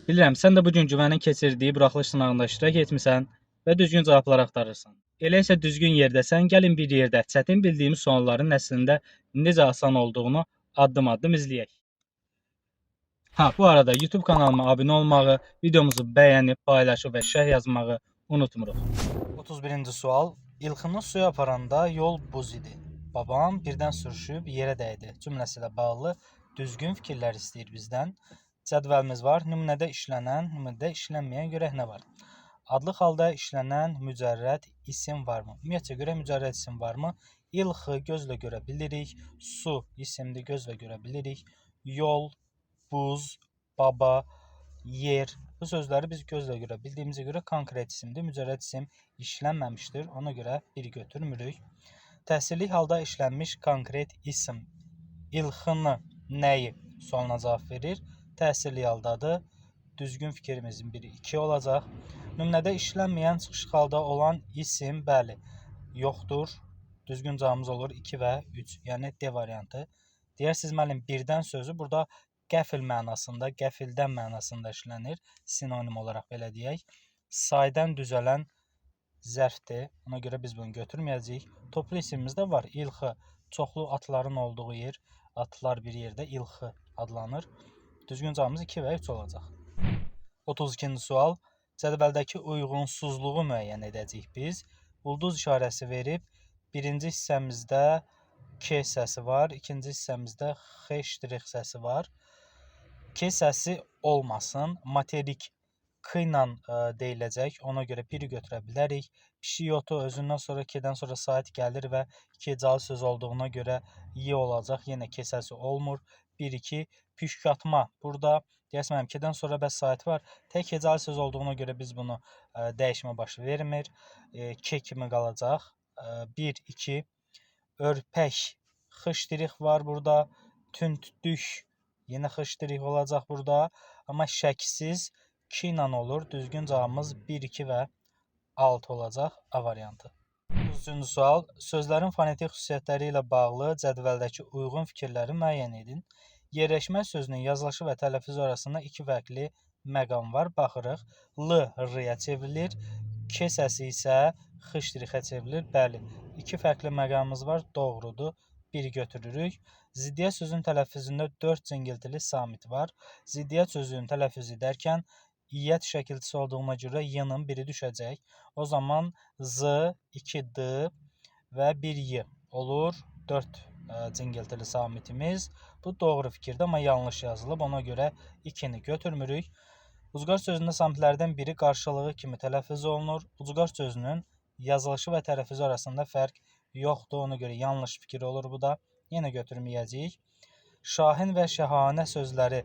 Bilirəm, sən də bu gün Güvənin keçirdiyi buraxılış sınağında iştirak etmisən və düzgün cavabları axtarırsan. Elə isə düzgün yerdəsən, gəlin bir yerdə çətin bildiyimiz sualların əslində necə asan olduğunu addım-addım izləyək. Ha, bu arada YouTube kanalıma abunə olmağı, videomuzu bəyənib, paylaşıb və şərh yazmağı unutmuruq. 31-ci sual. İlxını suya aparanda yol buz idi. Babam birdən sürüşüb yerə dəydi. Cümləsi ilə bağlı düzgün fikirlər istəyir bizdən. Cədvəlimiz var. Nümunədə işlənən, nümunədə işlənməyən görək nə var. Adlıq halda işlənən mücərrəd isim varmı? Ümumiyyətcə görək mücərrəd isim varmı? İlxı gözlə görə bilirik. Su isimdir, gözlə görə bilirik. Yol, buz, baba, yer. Bu sözləri biz gözlə görə bildiyimizə görə konkret isimdir. Mücərrəd isim işlənməmişdir. Ona görə biri götürmürük. Təhsillik halda işlənmiş konkret isim. İlxını nəyi sualına cavab verir? Təsirli haldadır. Düzgün fikrimizin biri 2 olacaq. Nümunədə işlənməyən çıxışıq halda olan isim, bəli, yoxdur. Düzgün cavabımız olur 2 və 3, yəni D variantı. Deyirsiniz, müəllim, birdən sözü burada qəfil mənasında, qəfildən mənasında işlənir. Sinonim olaraq belə deyək. Saydan düzələn zərfdir. Ona görə biz bunu götürməyəcəyik. Toplu isimimiz də var. İlxı, çoxlu atların olduğu yer, atlar bir yerdə ilxı adlanır. Düzgün cavabımız 2 və 3 olacaq. 32-ci sual. Cədvəldəki uyğunsuzluğu müəyyən edəcəyik biz. Ulduz işarəsi verib birinci hissəmizdə K səsi var, ikinci hissəmizdə X ştrix səsi var. K səsi olmasın, materik K ilə deyiləcək. Ona görə biri götürə bilərik. Pişik otu özündən sonra K-dən sonra sait gəlir və iki hecalı söz olduğuna görə Y olacaq. Yenə K səsi olmur. 1, 2, püşkatma. Burada deyəsən mənim K-dən sonra bəs sait var. Tək hecalı söz olduğuna görə biz bunu dəyişmə baş vermir. K kimi qalacaq. 1, 2, örpək, X ştrix var burada. Tündlük, yenə X ştrix olacaq burada. Amma şəksiz K ilə olur. Düzgün cavabımız 1, 2 və 6 olacaq. A variantı. 33-cü sual. Sözlərin fonetik xüsusiyyətləri ilə bağlı cədvəldəki uyğun fikirləri müəyyən edin. Yerləşmə sözünün yazılışı və tələffüzü arasında iki fərqli məqam var. Baxırıq. L R-yə çevrilir. K səsi isə X ştrixə çevrilir. Bəli, iki fərqli məqamımız var. Doğrudur. Biri götürürük. Ziddiyyət sözünün tələffüzündə 4 cingiltili samit var. Ziddiyyət sözünün tələffüz edərkən iyyət şəkilçisi olduğuna görə y-nın biri düşəcək. O zaman Z, 2D və 1Y olur. 4 cingiltili samitimiz. Bu doğru fikirdir, amma yanlış yazılıb. Ona görə 2-ni götürmürük. Ucqar sözündə samitlərdən biri qarşılığı kimi tələffüz olunur. Ucqar sözünün yazılışı və tələffüzü arasında fərq yoxdur. Ona görə yanlış fikir olur bu da. Yenə götürməyəcəyik. Şahin və şəhanə sözləri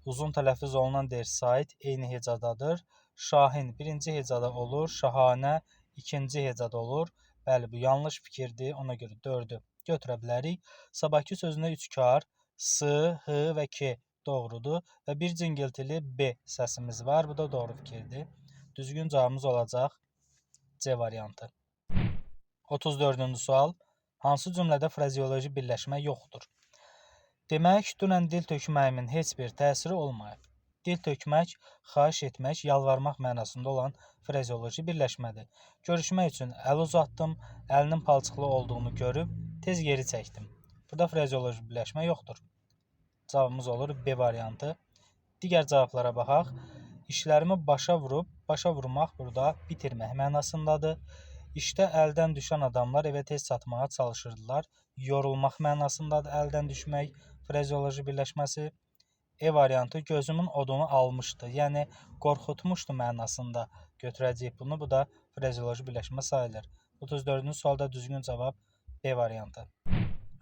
uzun tələffüz olunan deyir sait eyni hecadadır. Şahin birinci hecada olur, şahanə ikinci hecada olur. Bəli, bu yanlış fikirdir. Ona görə 4-ü götürə bilərik. Sabahkı sözündə 3 kar, S, H və K doğrudur və bir cingiltili B səsimiz var. Bu da doğru fikirdir. Düzgün cavabımız olacaq C variantı. 34-cü sual. Hansı cümlədə frazeoloji birləşmə yoxdur? Demək, dünən dil tökməyimin heç bir təsiri olmayıb. Dil tökmək, xahiş etmək, yalvarmaq mənasında olan frazeoloji birləşmədir. Görüşmək üçün əl uzatdım, əlinin palçıqlı olduğunu görüb tez geri çəkdim. Burada frazeoloji birləşmə yoxdur. Cavabımız olur B variantı. Digər cavablara baxaq. İşlərimi başa vurub, başa vurmaq burada bitirmək mənasındadır. İşdə əldən düşən adamlar evə tez çatmağa çalışırdılar. Yorulmaq mənasındadır əldən düşmək frazeoloji birləşməsi. E variantı gözümün odunu almışdı, yəni qorxutmuşdu mənasında götürəcəyik bunu. Bu da frazeoloji birləşmə sayılır. 34-cü sualda düzgün cavab B variantı.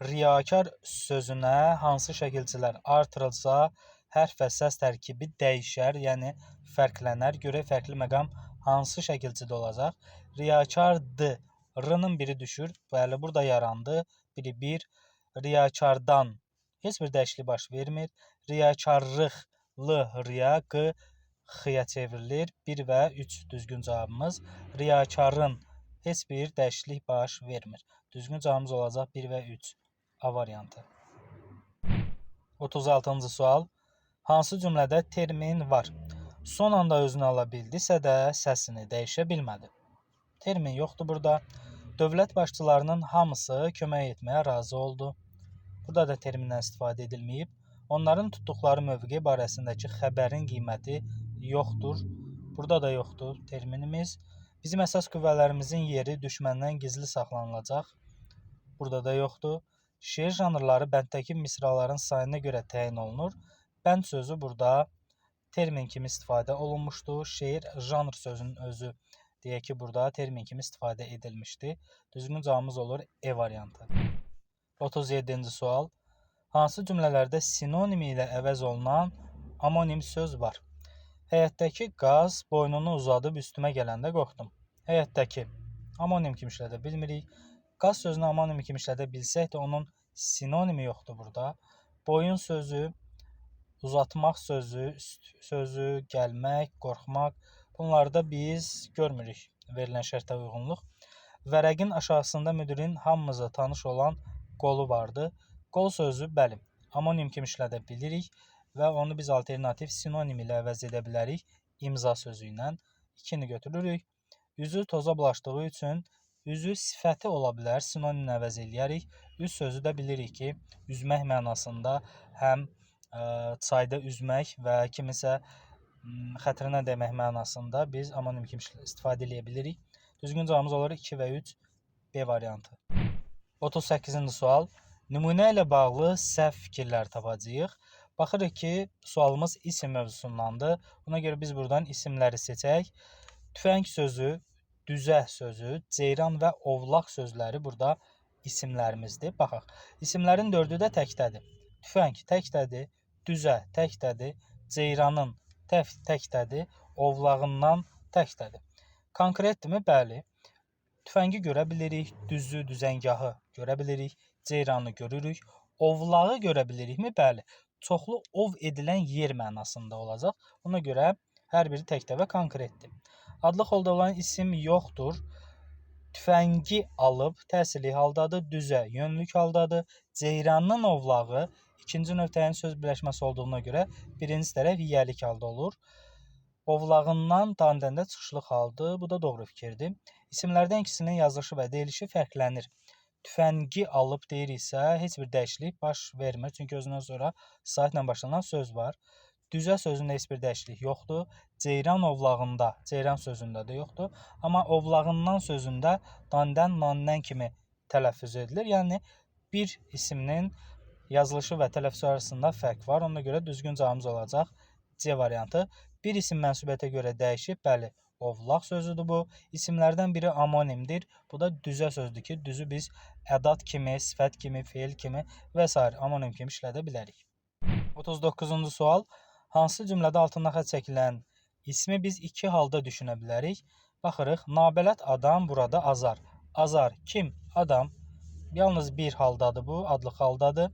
Riyakar sözünə hansı şəkilçilər artırılsa, hərf və səs tərkibi dəyişər, yəni fərqlənər. Görək fərqli məqam hansı şəkilçidə olacaq? Riyakardı. R-nın biri düşür. Bəli, burada yarandı. Biri 1. Riyakardan heç bir dəyişiklik baş vermir. Riyakarlıq L, riya, Q, X-ya çevrilir. 1 və 3 düzgün cavabımız. Riyakarın heç bir dəyişiklik baş vermir. Düzgün cavabımız olacaq 1 və 3. A variantı. 36-cı sual. Hansı cümlədə termin var? Son anda özünü ala bildisə də səsini dəyişə bilmədi. Termin yoxdur burada. Dövlət başçılarının hamısı kömək etməyə razı oldu. Burada da termindən istifadə edilməyib. Onların tutduqları mövqe barəsindəki xəbərin qiyməti yoxdur. Burada da yoxdur terminimiz. Bizim əsas qüvvələrimizin yeri düşməndən gizli saxlanılacaq. Burada da yoxdur. Şeir janrları bənddəki misraların sayına görə təyin olunur. Bənd sözü burada termin kimi istifadə olunmuşdur. Şeir janr sözünün özü deyək ki, burada termin kimi istifadə edilmişdi. Düzgün cavabımız olur E variantı. 37-ci sual. Hansı cümlələrdə sinonim ilə əvəz olunan amonim söz var? Həyətdəki qaz boynunu uzadıb üstümə gələndə qorxdum. Həyətdəki amonim kimi işlədə bilmirik. Qaz sözünü amonim kimi işlədə bilsək də onun sinonimi yoxdur burada. Boyun sözü, uzatmaq sözü, üst sözü, gəlmək, qorxmaq. Bunlarda biz görmürük verilən şərtə uyğunluq. Vərəqin aşağısında müdirin hamımıza tanış olan qolu vardı. Qol sözü, bəli, amonim kimi işlədə bilirik və onu biz alternativ sinonim ilə əvəz edə bilərik imza sözü ilə. 2-ni götürürük. Üzü toza bulaşdığı üçün üzü sifəti ola bilər, sinonimlə əvəz eləyərik. Üz sözü də bilirik ki, üzmək mənasında həm çayda üzmək və kimisə xətrinə dəymək mənasında biz amonim kimi istifadə eləyə bilirik. Düzgün cavabımız olur 2 və 3 B variantı. 38-ci sual. Nümunə ilə bağlı səhv fikirlər tapacağıq. Baxırıq ki, sualımız isim mövzusundandır. Buna görə biz buradan isimləri seçək. Tüfəng sözü, düzə sözü, ceyran və ovlaq sözləri burada isimlərimizdir. Baxaq. İsimlərin dördü də təkdədir. Tüfəng təkdədir, düzə təkdədir, ceyranın təkdədir, ovlağından təkdədir. Konkretdirmi? Bəli. Tüfəngi görə bilirik, düzü, düzəngahı görə bilirik, ceyranı görürük, ovlağı görə bilirikmi? Bəli. Çoxlu ov edilən yer mənasında olacaq. Ona görə hər biri təkdə və konkretdir. Adlıq holda olan isim yoxdur. Tüfəngi alıb təsirli haldadır, düzə yönlük haldadır. Ceyranın ovlağı ikinci növ təyin söz birləşməsi olduğuna görə birinci tərəf yiyəlik halda olur. Ovlağından dandəndə çıxışlıq haldır. Bu da doğru fikirdir. İsimlərdən ikisinin yazılışı və deyilişi fərqlənir. Tüfəngi alıb deyiriksə, heç bir dəyişiklik baş vermir. Çünki özündən sonra saitlə başlanan söz var. Düzə sözündə heç bir dəyişiklik yoxdur. Ceyran ovlağında, ceyran sözündə də yoxdur. Amma ovlağından sözündə dandən, nannən kimi tələffüz edilir. Yəni, bir isminin yazılışı və tələffüzü arasında fərq var. Ona görə düzgün cavabımız olacaq C variantı. Bir isim mənsubiyyətə görə dəyişib, bəli, ovlaq sözüdür bu. İsimlərdən biri amonimdir. Bu da düzə sözdür ki, düzü biz ədat kimi, sifət kimi, feil kimi və s. amonim kimi işlədə bilərik. 39-cu sual. Hansı cümlədə altında xətt çəkilən ismi biz iki halda düşünə bilərik? Baxırıq, nabələd adam burada azar. Azar kim? Adam. Yalnız bir haldadır bu, adlıq haldadır.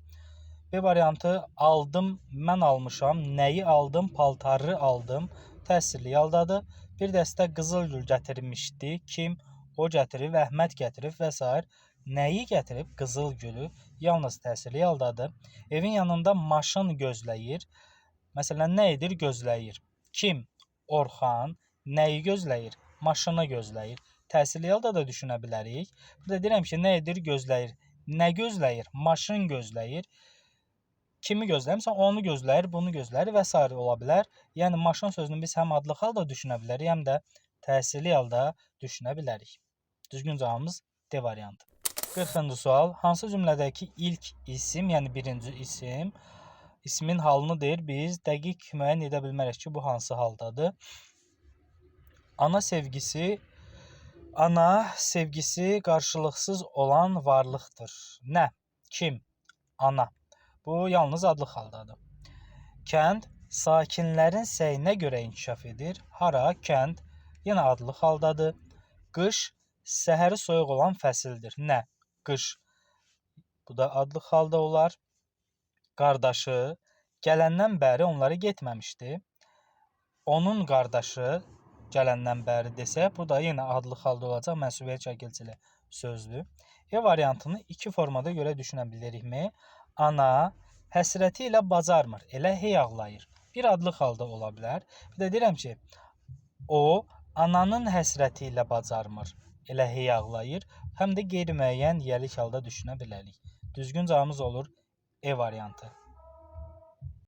B variantı aldım, mən almışam, nəyi aldım, paltarı aldım, təsirli haldadır. Bir dəstə qızıl gül gətirmişdi, kim? O gətirib, Əhməd gətirib və s. Nəyi gətirib? Qızıl gülü, yalnız təsirli haldadır. Evin yanında maşın gözləyir. Məsələn, nə edir? Gözləyir. Kim? Orxan. Nəyi gözləyir? Maşını gözləyir. Təsirli halda da düşünə bilərik. Burada deyirəm ki, nə edir? Gözləyir. Nə gözləyir? Maşın gözləyir. Kimi gözləyir? Məsələn, onu gözləyir, bunu gözləyir və s. ola bilər. Yəni, maşın sözünü biz həm adlıq halda düşünə bilərik, həm də təsirli halda düşünə bilərik. Düzgün cavabımız D variantı. 40-cı sual. Hansı cümlədəki ilk isim, yəni birinci isim, ismin halını deyir, biz dəqiq müəyyən edə bilmərik ki, bu hansı haldadır. Ana sevgisi qarşılıqsız olan varlıqdır. Nə? Kim? Ana. Bu yalnız adlıq haldadır. Kənd sakinlərin səyinə görə inkişaf edir. Hara? Kənd yenə adlıq haldadır. Qış səhəri soyuq olan fəsildir. Nə? Qış. Bu da adlıq halda olar. Qardaşı gələndən bəri onlara getməmişdi. Onun qardaşı gələndən bəri desək, bu da yenə adlıq halda olacaq. Mənsubiyyət şəkilçili sözdür. E variantını iki formada görə düşünə bilirikmi? Ana həsrəti ilə bacarmır, elə hey ağlayır. Bir adlıq halda ola bilər. Bir də deyirəm ki, o ananın həsrəti ilə bacarmır. Elə hey ağlayır. Həm də qeyri-müəyyən yiyəlik halda düşünə bilərik. Düzgün cavabımız olur E variantı.